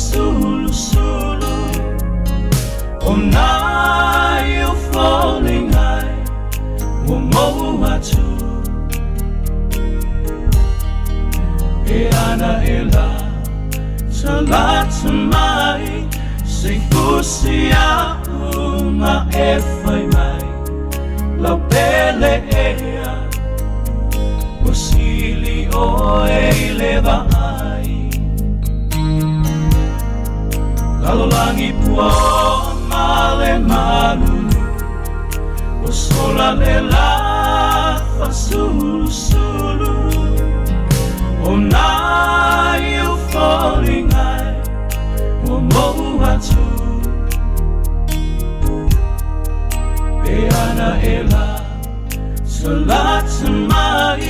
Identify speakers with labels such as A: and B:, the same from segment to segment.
A: fasulusulu O nai o foliga e ua mou atu E ana e la talata mai Se i fusi a'u ma e fai mai lau pele ea Ua sili ʻoe i le vaai Lalolagi puaoa ma le malulu Ua sola le lā fasulusulu O nai ou foliga e ua mou atu Pe ana e la talata mai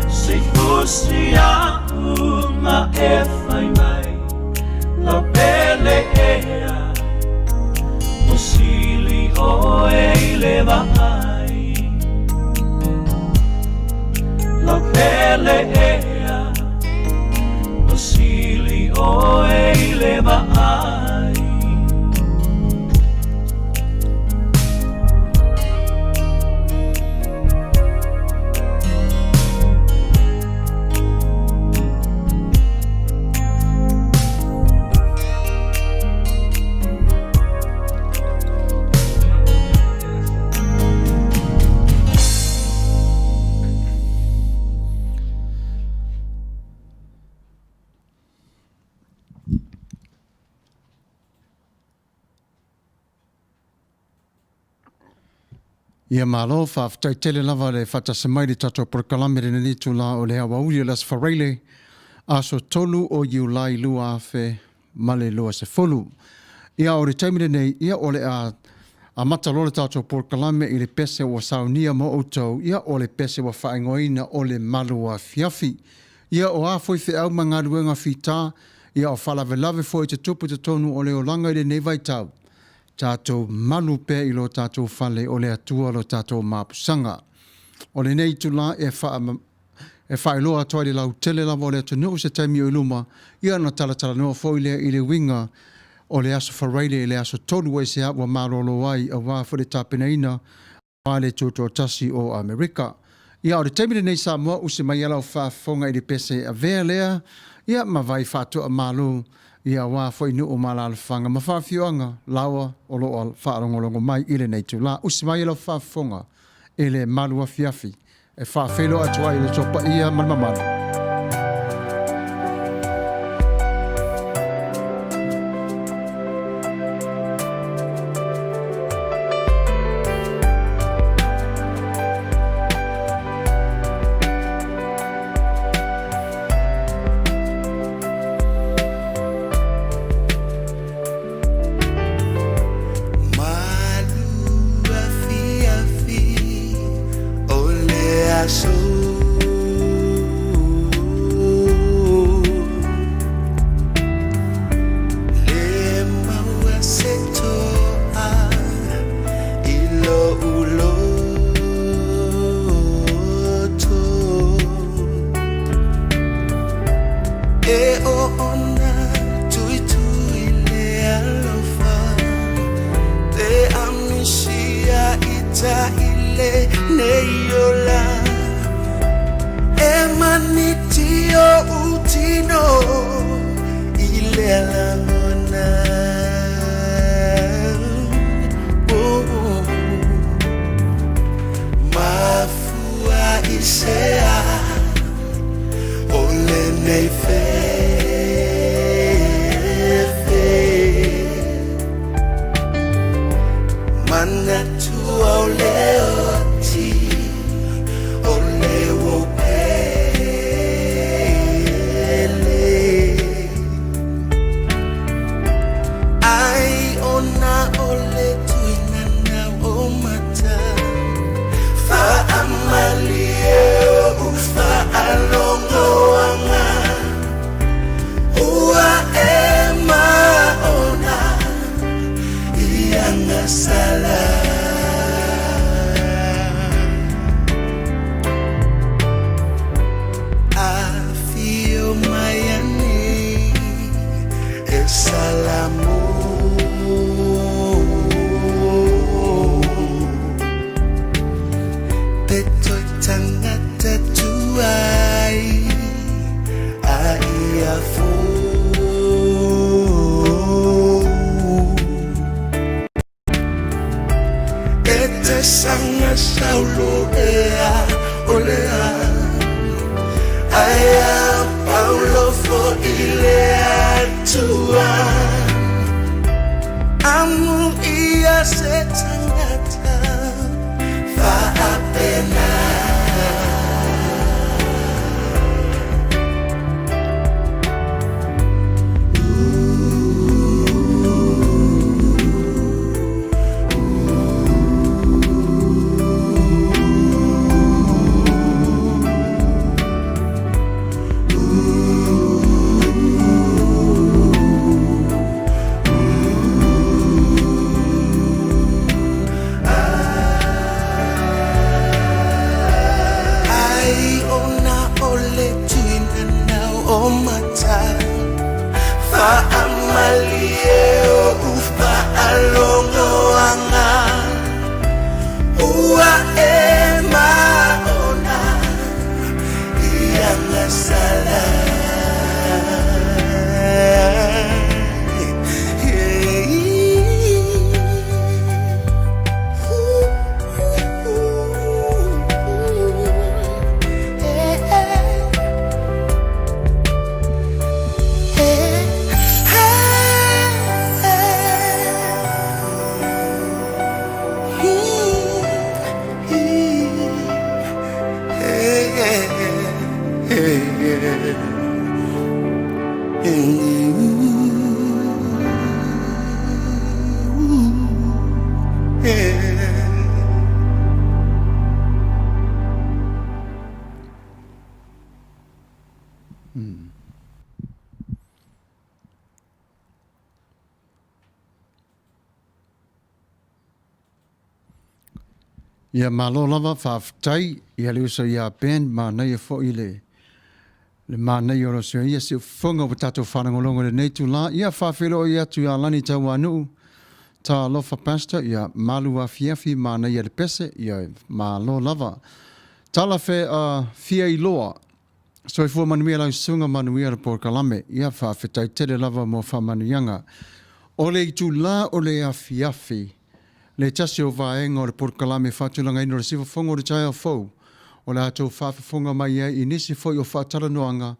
A: Se i fusi a'u ma e fai mai lau pele ea Ua sili ʻoe i le vaai Lau pele ea Ua sili ʻoe i le vaai.
B: Ia malo, faafetai tele lava le faatasi mai le tatou polokalame lenei itula o le aoauli o le Aso Faraile, aso 3 o Iulai 2020. Ia o le taimi lenei, ia o le a amata loa le tatou polokalame i le pese ua saunia mo outou, ia o le pese ua faaigoaina o le malu afiafi. Ia o a foi feau ma galuega fita, ia o faalavelave foi e tutupu i totonu o le olaga i lenei vaitau, tatou malu pea i lo tatou fale o le Atua lo tatou mapusaga. O lenei itula e faa e faailoa atu ai i le lautele lava o le atunuu se taimi o i luma, ia ona talatalanoa foi lea i le uiga o le Aso Faraile i le aso 3 ua ese ua malolo ai aua foi le tapenaina aua le Tutoatasi o Amerika. Ia o le taimi lenei Samoa usi mai a lau faafofoga i le pese e avea lea ia ma vai faatoamalu ia aua foi nuu ma alaalafaga ma faafioaga laoa o lo o faalogologo mai i lenei itula. Usi mai lau faafofoga i le malu afiafi e faafeiloai atu ai i le tou paia ma le mamalu.
A: Malu afiafi o le aso Le maua se toa i lo'u loto E oona tuitui le alofa Pe amisia ita ile nei ola E maniti o utino i le lagona oh, oh. Mafua i sea o lenei fefe Manatua o le oti o le uo pele Ai ona o le tuinanau o mata Faamalie o Sanga saulo ea o le a Aia paulo fo i le atua Amu ia se tangata faapena. Ai ona o le tuinanau o mata Faamalie o u faalogoaga Ua e maona i agasala.
B: Ia malo lava faafetai ia le uso ia Ben manaia foi le le manaia o lo sui ia siufofoga ua tatou faalogologo i lenei itula. Ia faafeiloai atu ia Lani Tauanuu Talofa Pastor ia malu afiafi manaia le pese ia malo lava. Tala fe uh, fia iloa Soifua manuia lau susuga, manuia le polokalame. Ia, faafetai tele lava mo faamanuiaga. O le itula o le afiafi, le tasi o vaega o le polokalame faatulagaina o le Sivafogo o le taeao fou, o le a tou faafofoga mai ai i nisi foi o faatalanoaga,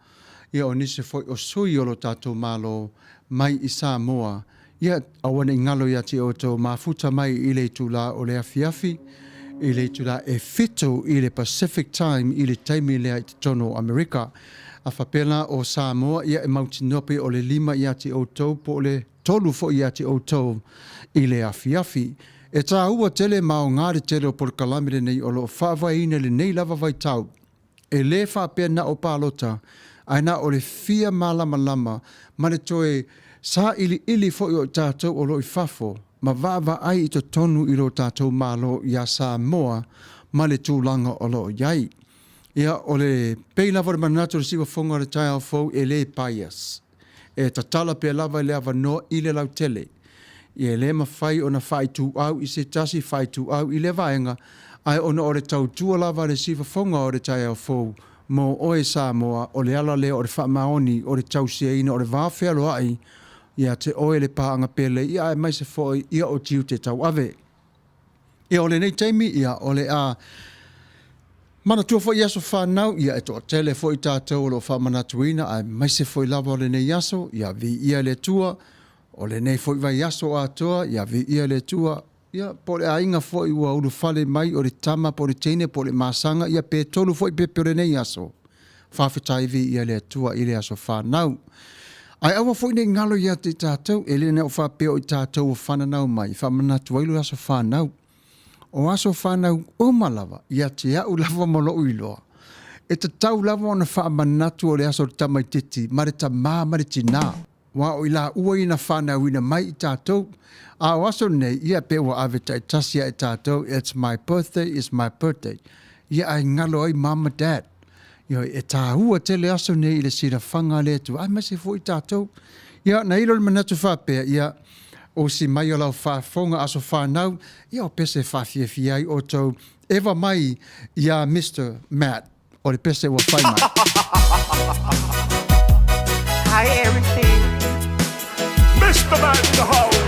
B: ia o nisi foi o sui o lo tatou Malo mai i Samoa. Ia, aua ne i galo ia te outou mafuta mai i le itula o le afiafi, i le itula e 7 i le Pacific Time i le taimi lea i totonu o Amerika. A faapea la o Samoa, ia e mautinoa pei o le 5 ia te outou po o le 3 foi ia te outou i le afiafi. E tāua tele ma aoga le tele o polokalame lenei o lo o faavaeina i lenei lava vaitau. E le faapea na o palota, ae na o le fia malamalama ma le toe sailiili foi o i tatou o lo o i fafo ma vaavaai i totonu i lo tatou Malo iā Samoa ma le tulaga o lo o i ai. Ia, o le pei lava o le manatu o le siuafoga o le taeao fou e le bias. E tatala pea lava i le avanoa i le lautele. Ia e le mafai ona faaituau i se tasi faaituau i lea vaega, ae ona o le tautua lava a le siufofoga o le taeao fou mo oe Samoa, o le ala lea o le faamaoni o le tausiaina o le va fealoai ia te oe le paaga pele ia aemaise foi ia o tiute tauave. Ia o lenei taimi ia o le a manatua foi i aso fanau ia e toatele foi tatou o lo o faamanatuina aemaise foi lava o lenei aso ia viia le Atua o lenei foi vaiaso atoa ia viia le Atua ia po o le aiga foi ua ulufale mai o le tama po o le teine po o le masaga ia pe tolu foi pepe o lenei aso Faafetai viia le Atua i le aso fanau. Ae aua foi nei galo ia te tatou, e le na o faapea o i tatou ua fananau mai, faamanatu ai lo aso fanau. O aso fanau uma lava, ia te au lava ma lou iloa, e tatau lava ona faamanatu o le aso o le tamaititi ma le tamā ma le tinā. Aua o i laua ia na fanauina mai i tatou. A o aso nei, ia pe ua ave taitasi a e tatou, it's my birthday, it's my birthday. Ia ae galo ai mom ma dad. Ioe, e tāua tele aso nei i le silafaga a le Atua, aemaise foi tatou. Ia, na ilo le manatu faapea, ia, osi mai o lau faafofoga aso fanau, ia o pese e faafiafia ai outou, eva mai iā Mister Matt. O le pese ua fai mai.
C: Hi everything.
D: Mr. Man in the house.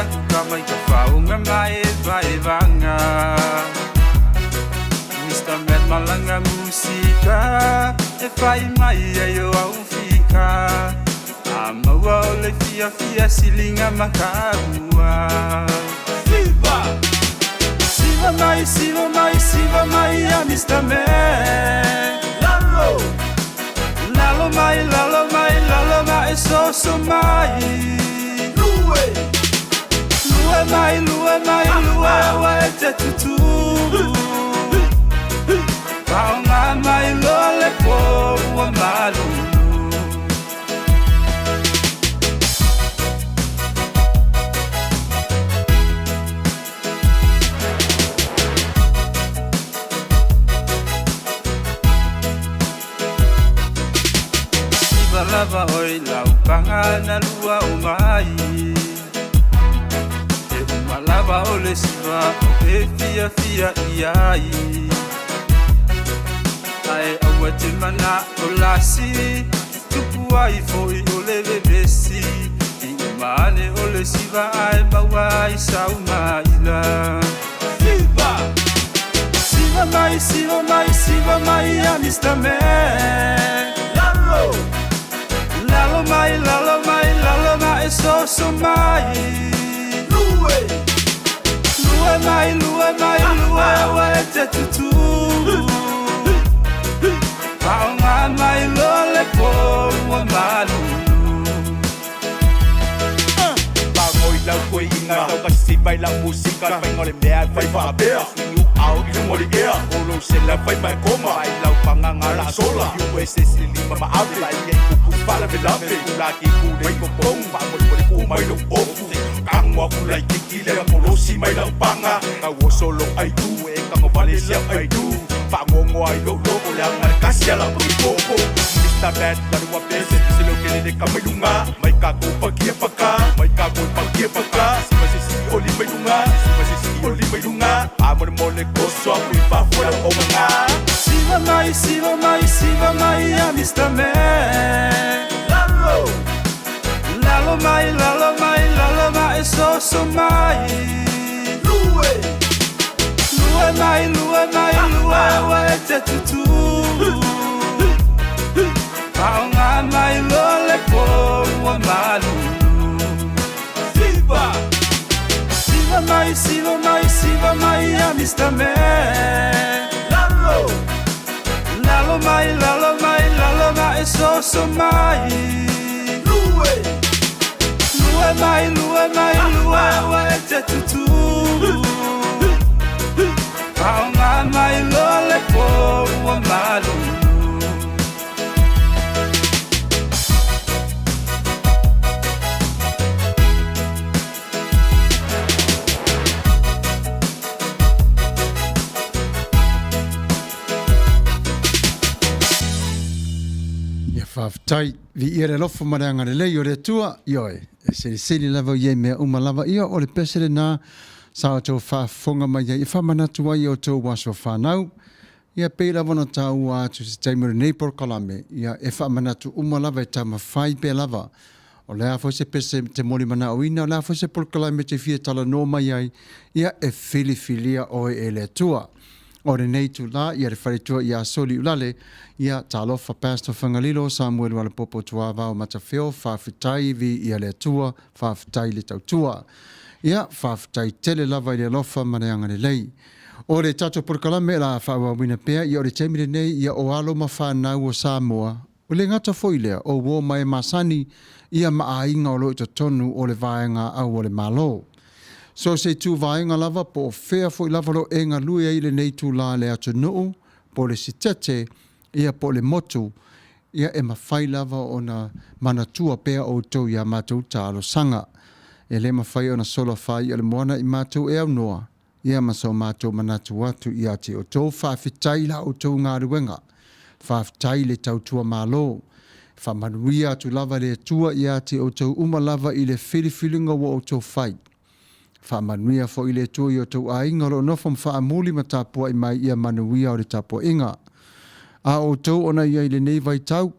E: aku ka mai ka faunga mai vaevaga. Mr. Matt malanga musika e fai mai ai o au fika. A maua o le fiafia silinga makaua. Siva! Siva mai, siva mai, siva mai a Mr. Man. Lalo! Lalo mai, lalo mai, lalo mai, soso mai. Lue! Lue mai, lue mai, lue wa e te tutu. Paonga mai loa le po ua malulu. Siva lava oi lau panga na lua o mai. E uma lava o le siva o e fia fia iai. Ae aua te mana o lasi, tupu ai foi o le vevesi. I uma ane o le siva ae maua ai sau maila. Siva! Siva mai, siva mai, siva mai a Mr. Man. Lalo! Lalo mai, lalo mai, lalo mai, soso mai. Lue! Lue mai, lue mai, lue wa e te tutu. Paonga mai loa le po ua malulu.
D: Pagoi lau koe inga tau ka sisi mai lau musika Fai ngole mea fai faapea Swing you out i lunga o le ea Olo sela fai mai koma Mai lau panga ngala sola USA sili lima ma ave Vai ngai kupu faalavelave Kula ki kule i kokong Faamolemole ku mai lou ofu Kago aku laititi lea kolosi mai lau panga Kauoso lou aitu e kago vale si au aitu Faagogo ai lou loko leaga le kasi a lau pagi popo Mr. Bad lanu wa pese Pese leo kelele ka mai luga Mai kakou pakia paka Mai kakou pakia paka Siva se si oli mai luga Siva se si oli mai luga Faamolemole koso aku i fafo lau augaga.
E: Siva mai, siva mai, siva mai a Mr. Man. Lalo! Lalo mai, lalo mai, lalo mai, soso mai. Lue! Lue mai, lue mai, lue wa e te tutu. Paonga mai loa le po ua malulu. Siva! Siva mai, siva mai, siva mai a Mr. Man. Lalo! Lalo mai, lalo mai, lalo mai, soso mai. Lue! Lue mai, lue mai, lue wa e te tutu. Paonga mai loa le po ua malulu.
B: Ia faafetai, viia le alofa ma le agalelei o le Atua, ioe, e seliseli lava i ai mea uma lava ia, o le pese lena sa outou faafofoga mai ai e faamanatu ai i outou aso fanau. Ia pei lava ona taua atu i se taimi o lenei polokalame, ia e faamanatu uma lava e taumafai pea lava. O le a foi se pese te molimanaoina, o le a foi se polokalame e te fia talanoa mai ai, ia e filifilia oe e le Atua. O lenei itulā, ia le faletua ia Soliulale, ia talofa Pastor Fagalilo, Samuelu Alapopo Tuavao Matafeo, faafetai viia le Atua, faafetai le tautua. Ia, faafetai tele lava i le alofa ma le agalelei. O le tatou polokalame o le a faaauauina pea, ia o le taimi lenei, ia o alo ma fanau o Samoa, e le gata foi i lea, o uo ma e masani, ia ma aiga o lo o i totonu o le vaega au o le Malo. So se itu vaega lava po o fea foi lava lo e galue ai i lenei itulā i le atunuu, po o le sitete, ia po o le motu, ia e mafai lava ona manatua pea outou i a matou talosaga. E le mafai ona sola fāi'a le moana i matou e aunoa, ia ma so matou manatu atu ia te outou. Faafetai i la outou galuega. Faafetai i le tautua Malo. Faamanuia atu lava le Atua ia te outou uma lava i le filifiliga ua outou fai. Faamanuia foi le Atua i outou aiga o lo o nofo ma faamuli ma tapuai mai ia manuia o le tapuaiga. A outou ona i ai i lenei vaitau,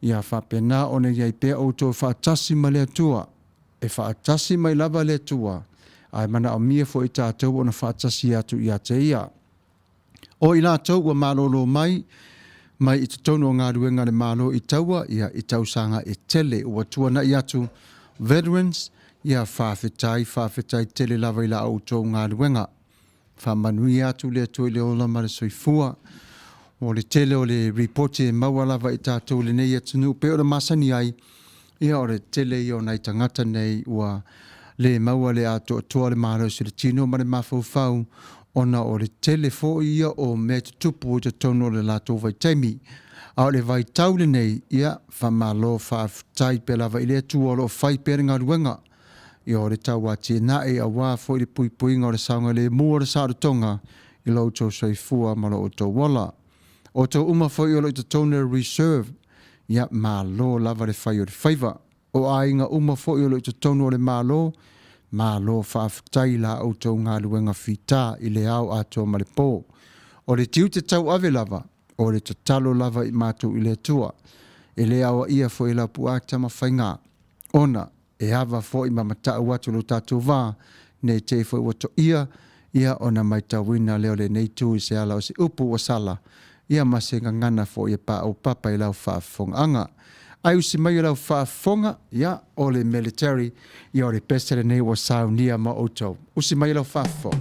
B: ia faapena ona i ai pea outou faatasi ma le Atua. e faatasi mai lava le Atua, ae manaomia foi e tatou ona faatasi atu ia te Ia. O i latou ua malolo mai, mai i totonu o galuega a le Malo i taua, ia, i tausaga e tele ua tuanai atu, Veterans, ia faafetai, faafetai tele lava i la outou galuega. Faamanuia atu le Atua i le ola ma le soifua. O le tele o le ripoti e maua lava i tatou i lenei atunuu pei ona masani ai, ia o le tele ia o nai tagata nei ua le maua le atoatoa o le malosi o le tino ma le mafaufau ona o le tele foi ia o mea tutupu i totonu o le latou vaitaimi. A o le vaitau lenei, ia faamalo faafetai pea lava i le Atua o lo o fai pea le galuega. Ia o le tauatiae aua foi le puipuiga o le saogalemu o le saolotoga i lo outou soifua ma lo outou ola. O outou uma foi o lo o i totonu o le Reserve, ia malo lava le fai o le faiva. O aiga uma foi o lo o i totonu o le Malo, malo faafetai i la outou galuega fita i le ao atoa ma le po. O le tiute tauave lava, o le tatalo lava i matou i le Atua. E le aoaia foi e Laupua Tamafaiga, ona e ava foi ma mata'u atu lo tatou va, ne i te i foi ua to'ia, ia ona matauina lea o lenei itu i se ala o se upu ua sala, ia ma se gagana foi e paopapa i lau faafofogaaga. Ae usi mai lau faafofoga, ia, o le military, ia o le pese lenei ua saunia ma outou. Usi mai lau faafofoga.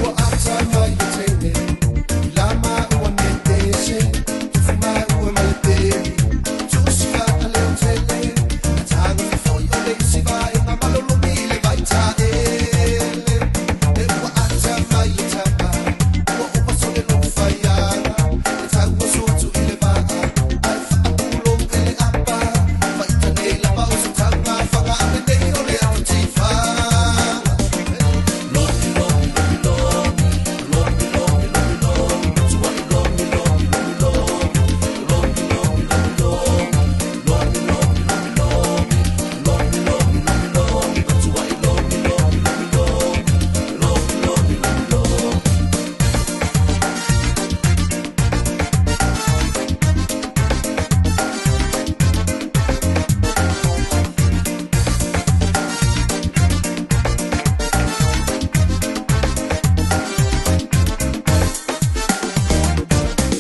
A: Ua ata mai le teine i la maua nei pese, tufu maua ma le peli, tusi faaleotele, tago fofoi o le isi vaega malologi i le vaitaele. E ua ata mai le tama, ua ova sole lou faiaga, le tau ua sotu i le vaa, ae faapulou e le apa, faita nei lava o se tauga faga ave nei o le atu tifaga.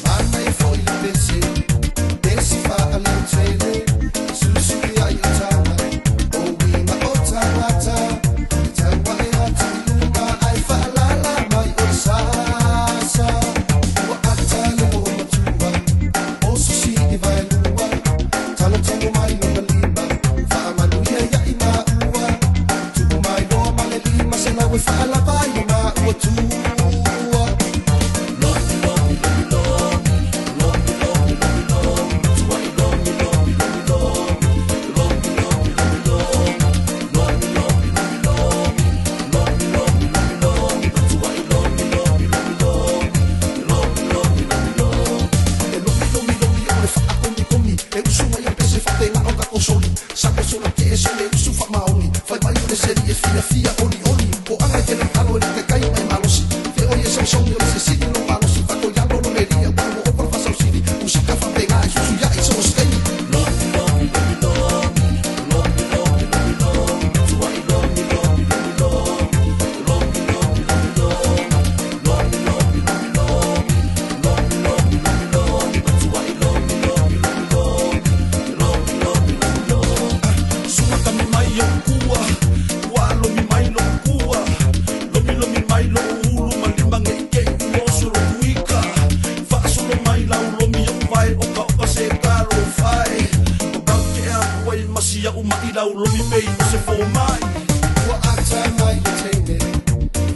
A: Manaia foi le pese, pese faaleotele, susu i ai o taga, o uiga o tagata, e tau ae atu i luga ae faalala mai o le sasa. Ua ata le moo matua, o sisi i vaelua, talotogo mai lona lima, faamanuia ia i maua, tuu mai loa ma le 500 e faalava ai lo maua tua. E lomi lomi lomi o le faakomikomi, e usu mai a pese faatega o tatou soli, sapo sola te ese le usu faamaoni, fai mai o le seli e fiafia oli oli, o aga e tele talo e le kaikai mai malosi, fe oi e sausauni o le sesini lo malosi, fatoialo lo lelia, ua mo opa le faasausili, musika faapega e susu ia i so o se taimi. Sua kami mai o kua, ua lomi mai lo kua, lomi lomi mai lo ulu ma lima nge ke u oso lo kuika, faasolo mai lau lomi o vai o ka o ka se ka lo fai, o kau ke a ua i masia u mai lau lomi pei o se fō mai. Ua ata mai le teine,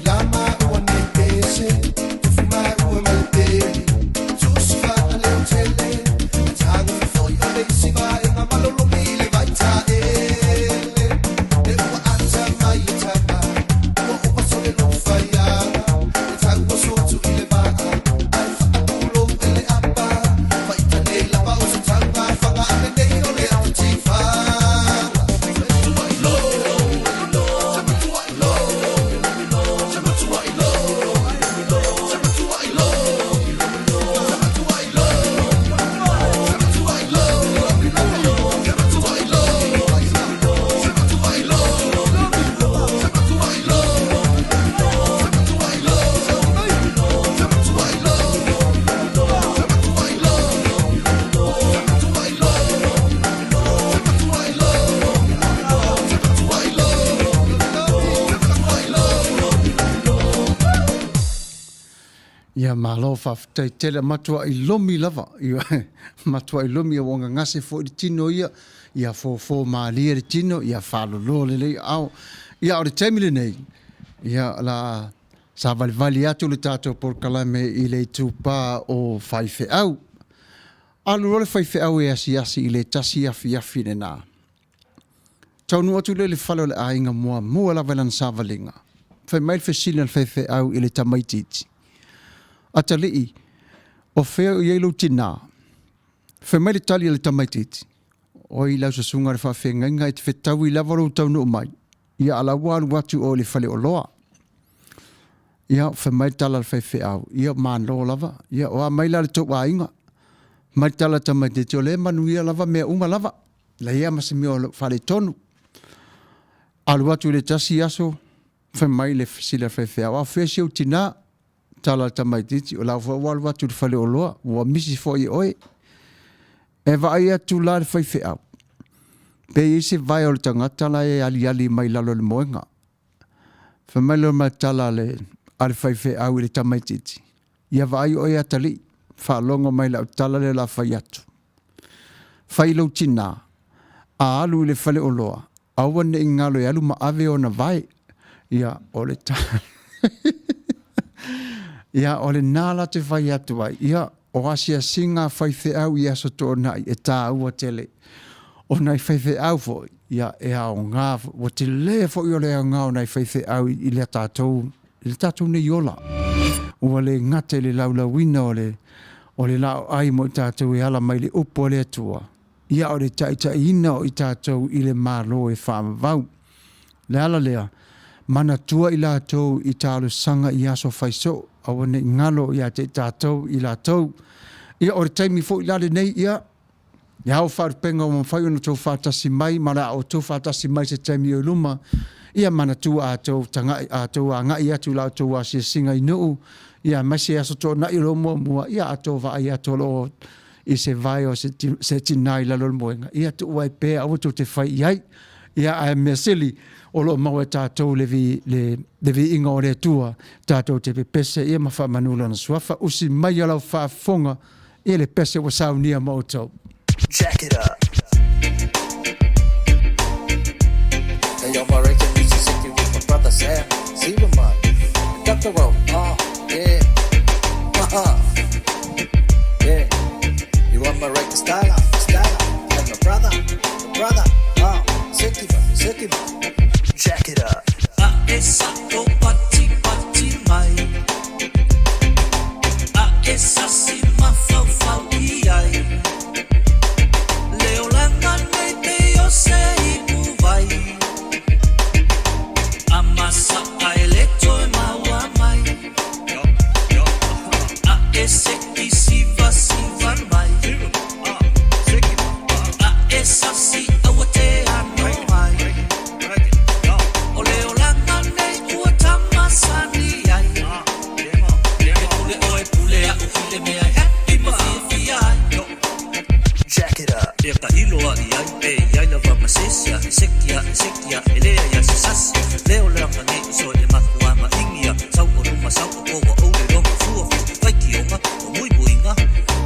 A: la maua nei pese, tufu maua ma le peli, tusi faaleotele, tago fofoi o le isi vaega malologi i le vaitaele. E ua ata mai le tama, ua ova sole lou faiaga, le tau ua sotu i le vaa, ae faapulou e le apa, faita nei lava o se tauga faga ave nei o le atu tifaga.
B: Ia malo faafetai tele matuai lomi lava ia matuai lomi ua gagase foi le tino ia ia fofo malie le tino ia faaloloa lelei aao ia o le taimi lenei ia la savalivali atu le tatou polokalame i le itupa o faifeau alu loa le faifeau e asiasi i le tasi afiafi lena Taunuu atu lea i le fale o le aiga muamua lava i lana savaliga, fai mai le fesili a le faifeau i le tamaitiiti, Atalii, o fea o i ai lou tinā? Fai mai le tali a le tamaitiiti, Oi lau susuga i le faafeagaiga e te fetaui lava lou taunuu mai, ia a la ua alu atu oe i le faleoloa. Ia, fai mai le tala a le faifeau, ia malo lava, ia o a mai la le tou aiga? Fai mai le tala a le tamaitiiti, o lea e manuia lava mea uma lava. Leai lava ma se mea o faaletonu. Alu atu i le tasi aso, fai mai le fesili a le faifeau, a o fea si ou tinā? Tala a le tamaitiiti, o la foi ua alu atu i le faleoloa, ua misi foi e oe. E vaai atu la le faifeau, pe i ai se vae o le tagata la e aliali mai lalo i le moega. Fai mai lea o le tala a le faifeau i le tamaitiiti, ia vaai oe atalii, faalogo mai lau tala lea o le a fai atu. Fai i lou tinā, a alu i le faleoloa, aua ne i galo e alu ma ave ona vae. Ia, o le tala. Ia, o lena la te fai atu ai. Ia, o asiasiga a faifeau i Aso Toonai e tāua tele. O nai faifeau foi, ia, e aoga, ua tele foi o le aoga o nai faifeau i le tatou, i le tatou nei ola. Ua le gata i le laulauina o le, o le laoai mo i tatou e ala mai le upu a le Atua, ia o le taitaiina o i tatou i le Malo e faavavau. Le ala lea, manatua i latou i talosaga i aso fai soo, aua ne i galo ia te i tatou i latou. Ia o le taimi foi la lenei, ia, e ao faalupega ua mafai ona outou faatasi mai ma o le a outou faatasi mai i se taimi o i luma, ia manatua a outou tagai, a outou agai atu i la outou asiasiga i nuu, ia aemaise Aso Toonai o lo o muamua, ia a outou vaai atu o lo o i se vae o se, se tinā i lalo o le moega, ia tuu ai pea, aua tou te fai i ai. Ia, ae mea sili, o lo o maua e tatou le, vi, le, le viiga o le Atua, tatou te pepese ia ma faamanu lona suafa. Usi mai a lau faafofoga i le pese ua saunia ma outou.
F: Jack it up. Hey, yo, my Rachel Mississippi with my brother Sam. Zero man. Dr. Roll. Oh, yeah. Uh-huh. Yeah. You want my right style, style. And my brother, my brother. Oh, Sekiba, Sekiba. Jack it up.
A: A e sa'o patipati mai A e sasi mafaufau i ai Le olaga nei pei o se ipu vai A masa'a e le toe maua mai A e seki sivasiva mai A e sasi aua te ano ai O le olaga nei ua tamasani ai E pule ʻoe pule aʻu i le mea e happy ma fiafia ai
F: Jack it up.
A: E ka ilo a i ai e i ai lava ma sesi a e seki a e seki a e lea ia se sasi leo leaga nei i so e makua ma ingi a sau o luma sau o koa o le longa fua fu faitioga o muimuiga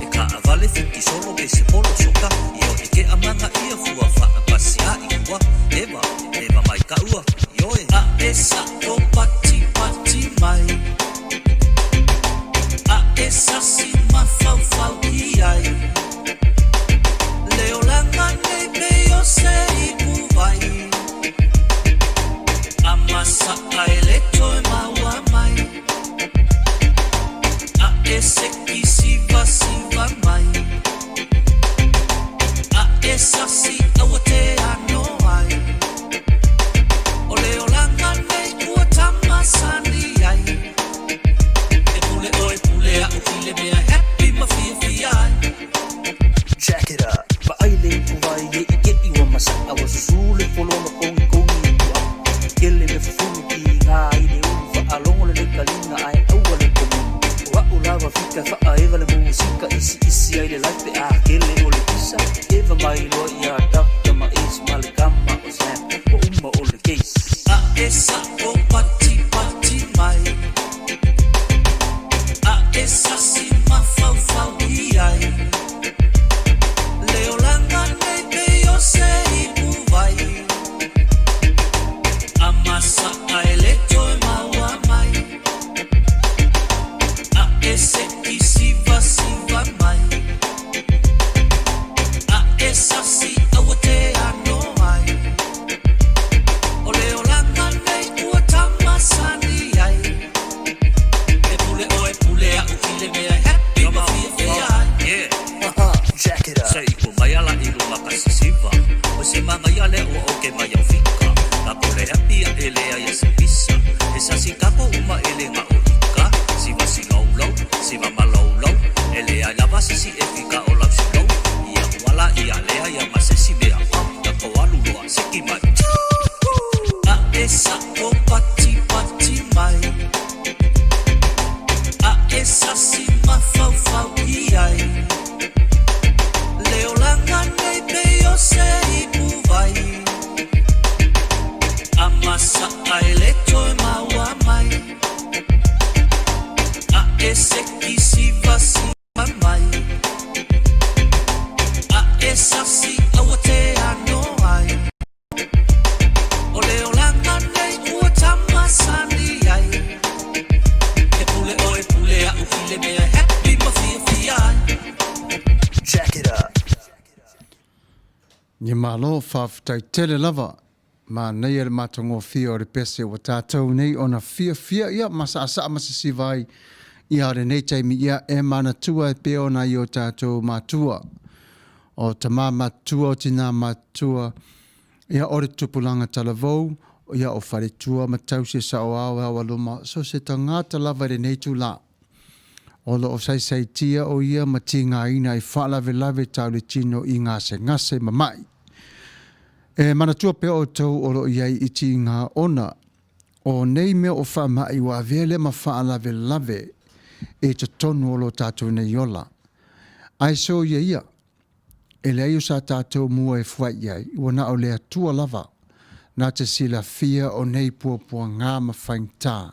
A: e kaʻawale fiti solo pesepolo soka io e ke amaga ia fua faapasi a i ua eva eva mai ka ua ioe a e sa'o patipati mai A e sasi mafaufau i ai Le olaga nei pei o se ipu vai A masa'a e le toe maua mai A e seki sivasiva mai A e sasi aua te ano ai O le olaga nei ua tamasani ai.
G: e sa'o patipati mai, A e sasi mafaufau i ai Le olaga nei pei o se ipuvai, A masa'a e le toe maua mai, A e sekisi vasima mai, A e sasi aua te ano ai, O le olaga nei ua tamasani ai, E pule ʻoe pule aʻu i le mea e happy ma fiafia ai.
C: Jack it up.
B: Ia malo, faafetai tele lava. Manaia le matagofie o le pese ua tatou nei ona fiafia ia ma saasaa ma sisiva ai ia lenei taimi ia e manatua e pei ona i o tatou matua o tama matutua o tina matutua ia o le tupulaga talavou ia o faletua ma tausi e saoao e ao aluma so se tagata lava i lenei itula o lo o saisaitia o ia ma tigaina i faalavelave tau le tino i gasegase ma mai. E manatua pea outou o lo o i ai i tiga ona o nei mea o faamai ua avea lea ma faalavelave i totonu o lo tatou nei ola. Ae soia ia, e leai o sa tatou mua e fuai i ai, ua na o le Atua lava na te silafia o nei puapuaga ma faigata.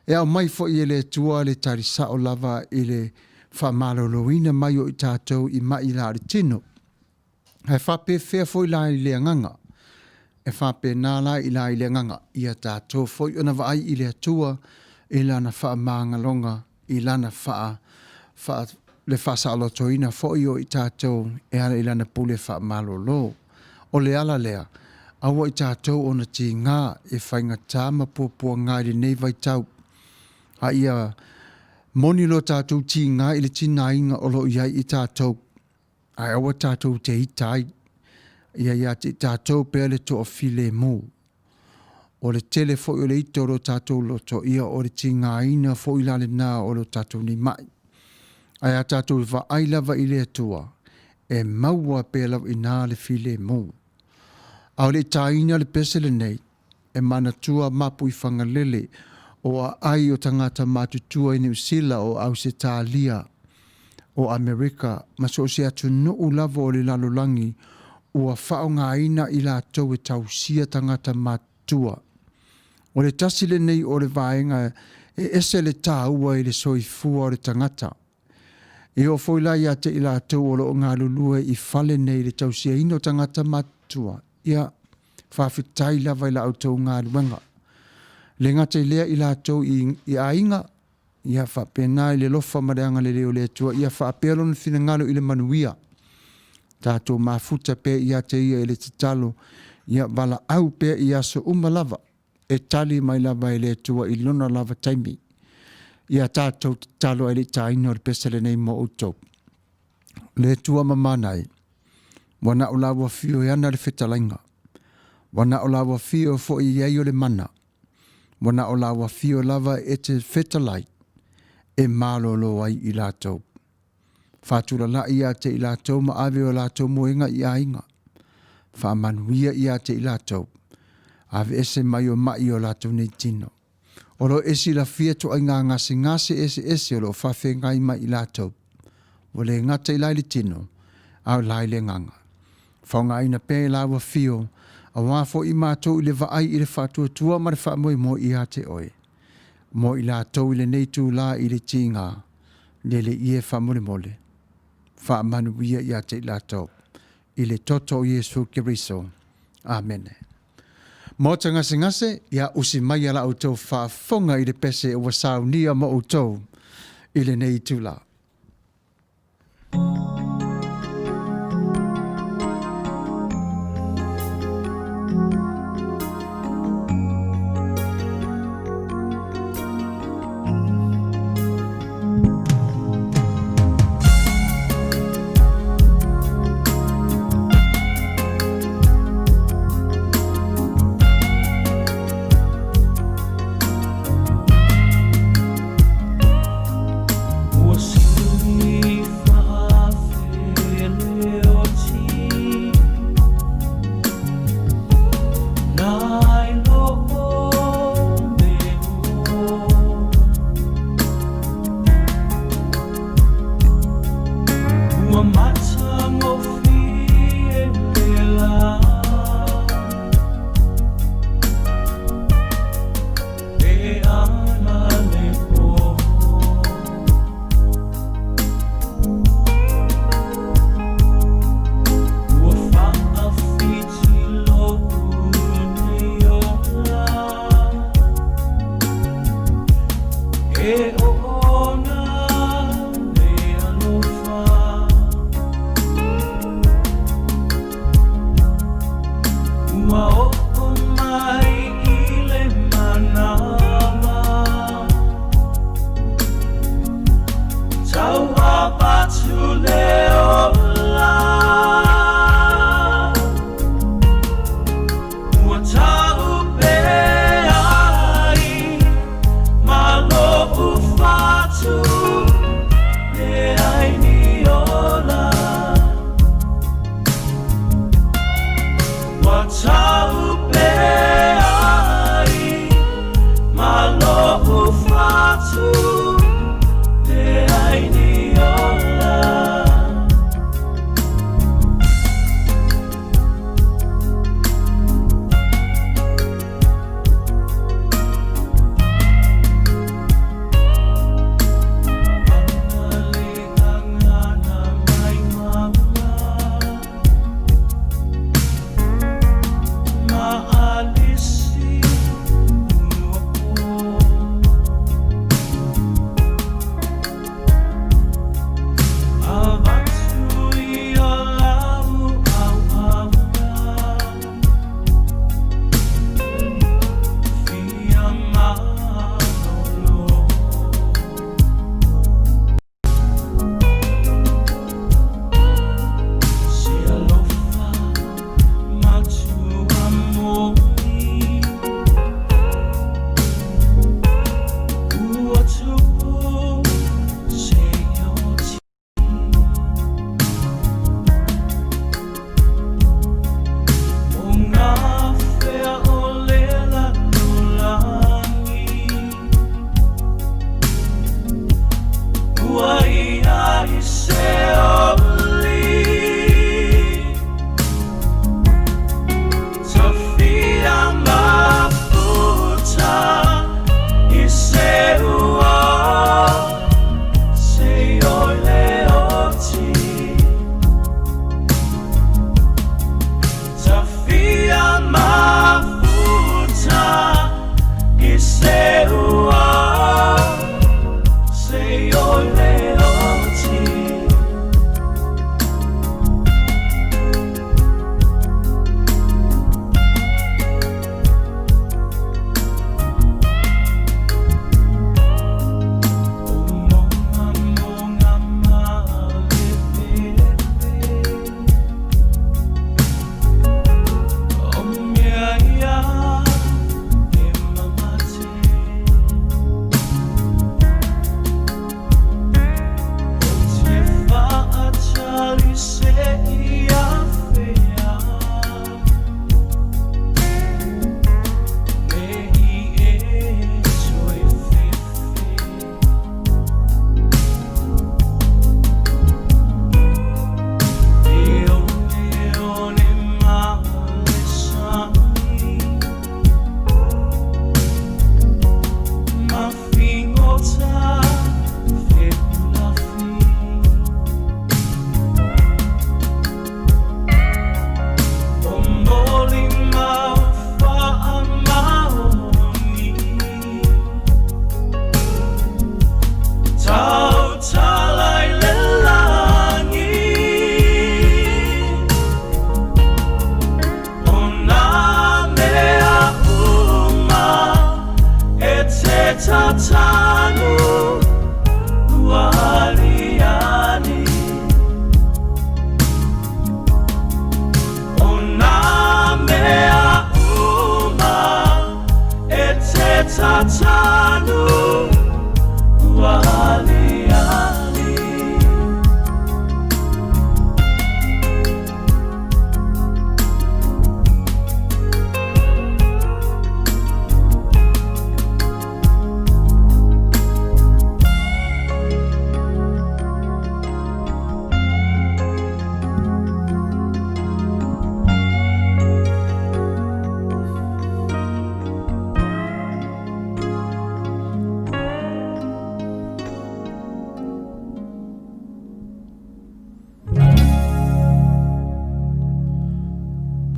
B: E aumai foi e le Atua le tali sao lava i le faamaloloina mai o i tatou i mai la o le tino. Ae faapefea foi la i le agaga? E faapena la i la i le agaga, ia tatou foi ona vaai i le Atua i Lana faamagaloga, i Lana faa, faa, le faasaolotoina foi o i tatou e ala i Lana pule faamalolo. O le ala lea, aua i tatou ona tiga e faigata ma puapuaga i lenei vaitau, a ia moni lo tatou tiga i le tigaina o lo o i ai i tatou. Ae aua tatou te ita ai, ia ia te i tatou pea le toafilemu. O le tele foi o le ita o lo tatou loto, ia o le tigaina foi la lena o lo tatou nei mai. Ae a tatou vaai lava i le Atua, e maua pea lava i ina le filemu. A o le i taina le pese lenei, e manatua Mapuifagalele o aai o tagata matutua i Niu Sila, o Ausetalia, o Amerika ma so o se atunuu lava o le lalolagi ua faaaogaina i latou e tausia tagata matutua. O le tasi lenei o le vaega e ese le taua i le soifua o le tagata. E oo foi la ia te i latou o lo o galulue i fale nei i le tausiaina o tagata matutua, ia, faafetai lava i la outou galuega. E le gata i lea i latou i, i aiga, ia faapena i le alofa ma le agalelei o le Atua, ia faapea lona finagalo i le manuia. Tatou mafuta pea ia te ia i le tatalo, ia valaau pea i aso uma lava, e tali mai lava e le Atua i lona lava taimi. Ia tatou tatalo ai le taina o le pese lenei mo outou. Le Atua mamana e, ua na o la ua fio e ana le fetalaiga. Ua na o la ua fio foi i ai o le mana. Ua na o la ua fio lava e te fetalai e malolo ai i latou. Faatulalaʻi ia te i latou ma ave o latou moega i aiga. Faamanuia ia te i latou. Aveese mai o maʻi o latou nei tino. O lo o e silafia ituaiga gasegase eseese o lo o faafeagai mai i latou. Ua le gata i la i le tino, a o la i le agaga. Faaaogaina pea i la ua fio, aua foi i matou i le vaai i le faatuatua ma le faamoemoe ia te oe. Mo i latou i lenei itula i le tiga, lele ia e faamolemole. Faamanuia ia te i latou. I le toto o Iesu Keriso. Amene. Maota gasegase, ia usi mai a la outou faafofoga i le pese ua saunia mo outou i lenei itula.
A: Ua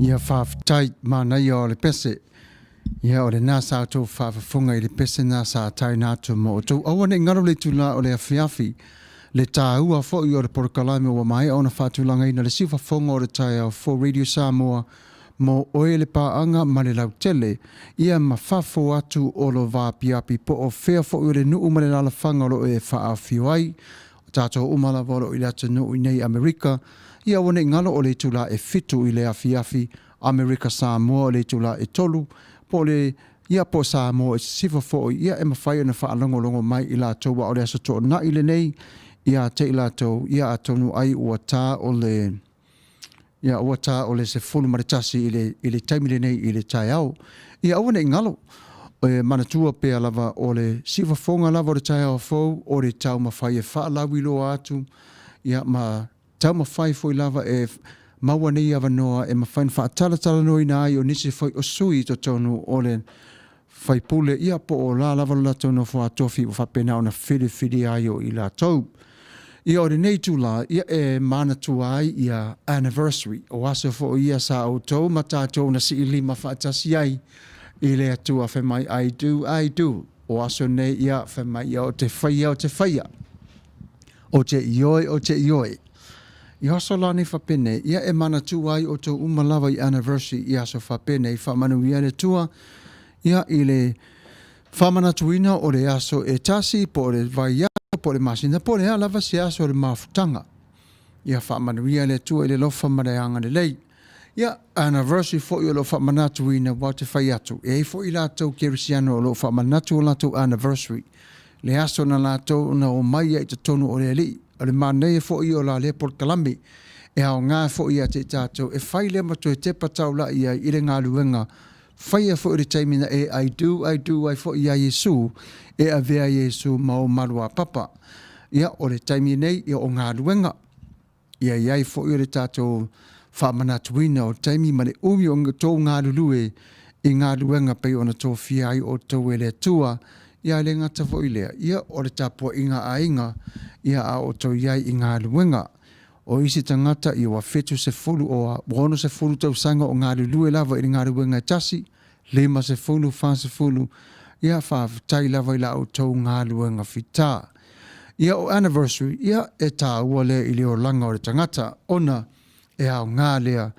B: Ia faafetai, manaia o le pese. Ia o lena sa outou faafofoga i le pese na sa taina atu mo outou. Aua ne i galo le itula o le afiafi, le taua foi o le polokalame ua maea ona faatulagaina le siufafoga o le taeao fou Radio Samoa mo oe le paaga ma le lautele, ia ma fafo atu o lo vaapiapi po o fea foi o le nuu ma le alaalafaga o lo o e faaafio ai. O tatou uma lava o lo o i le atunuu i nei Amerika, ia aua ne i galo o le itula e 7 i le afiafi Amerika Samoa o le itula e 3 po o le ia po o Samoa i sisifo foi, ia e mafai ona faalogologo mai i latou a o le Aso Toonai lenei ia te i latou, ia atonu ai ua ta o le ia ua ta o le 11 i le i le taimi lenei i le taeao. Ia aua ne i galo, e manatua pea lava o le siufofoga lava o le taeao fou o le taumafai e faalauiloa atu, ia ma taumafai foi lava e maua nei avanoa e mafai ona faatalatalanoaina ai o nisi foi o sui i totonu o le faipule, ia po o la lava lo latou nofo tofi ua faapena ona filifilia ai o i latou. Ia o lenei itula, ia e manatua ai ia anniversary, o aso foi ia sa outou ma tatou na siilima faatasi ai i le Atua fai mai I do, I do. O aso nei ia fai mai ia o te faia, o te faia. O te ioe, o te ioe. I aso la nei faapenei, ia e manatua ai outou uma lava i anniversary i aso faapenei, faamanuia le Atua ia i le faamanatuina o le aso e tasi, po o le vaiaso, po o le masina, po o le a lava se aso o le mafutaga. Ia faamanuia le Atua i le alofa ma le agalelei. Ia, anniversary foi o lo o faamanatuina, aua ou te fai atu, e i ai foi latou kerisiano o lo o faamanatu o latou anniversary, le aso na latou na omai ai i totonu o le Alii. O le manaia foi o la lea polokalame, e aoga foi ia te i tatou e fai lea ma toe tepa taulai ai i le galuega faia foi o le taimi na e I do, I do ai foi iā Iesu, e avea Iesu ma o maluapapa. Ia, o le taimi nei, ia o galuega. Ia i ai foi o le tatou faamanatuina o taimi ma le umi o tou galulue i galuega pei ona tofia ai outou e le Atua, ia e le gata foi lea, ia o le tapuaiga a aiga, ia a outou i ai i galuega. O isi tagata ia ua 70 o ua 60 tausaga o galulue lava i le galuega e tasi, 50, 40, ia faafetai lava i la outou galuega fita. Ia o anniversary, ia e tāua lea i le olaga o le tagata, ona e aoga lea,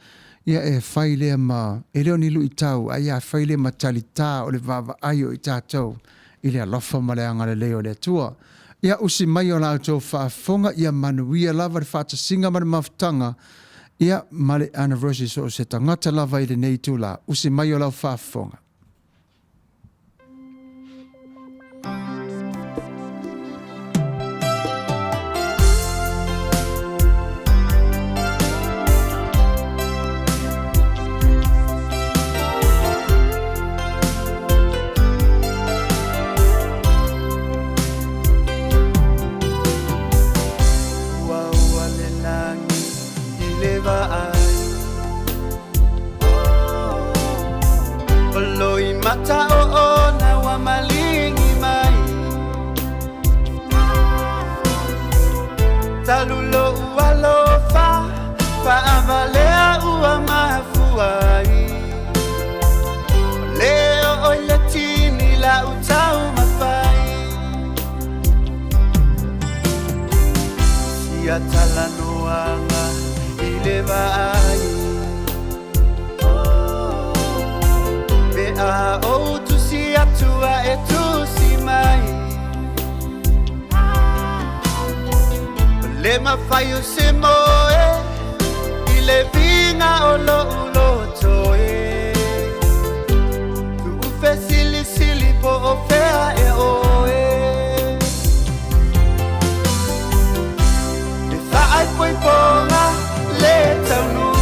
B: ia e fai lea ma, e le o ni luitau, ae ia fai lea ma talitā o le vaavaai o i tatou i le alofa ma le agalelei o le Atua. Ia usi mai o la outou faafofoga, ia manuia lava le faatasiga ma le mafutaga, ia ma le anniversary so o se tagata lava i lenei itula. Usi mai o lau faafofoga.
E: Ua ua le lagi i le vaai O loi mata o ona ua maligi mai Talu lo'u alofa faavalea ua mafua ai O le oo i le tini lau taumafai Sia talanoaga i le vaai Pe a ou tusi atu a e tusi mai O le mafai o se moe I le viga o lo'u loto e Tu'u fesilisili po o fea e oe E faaipoipoga le taunuu.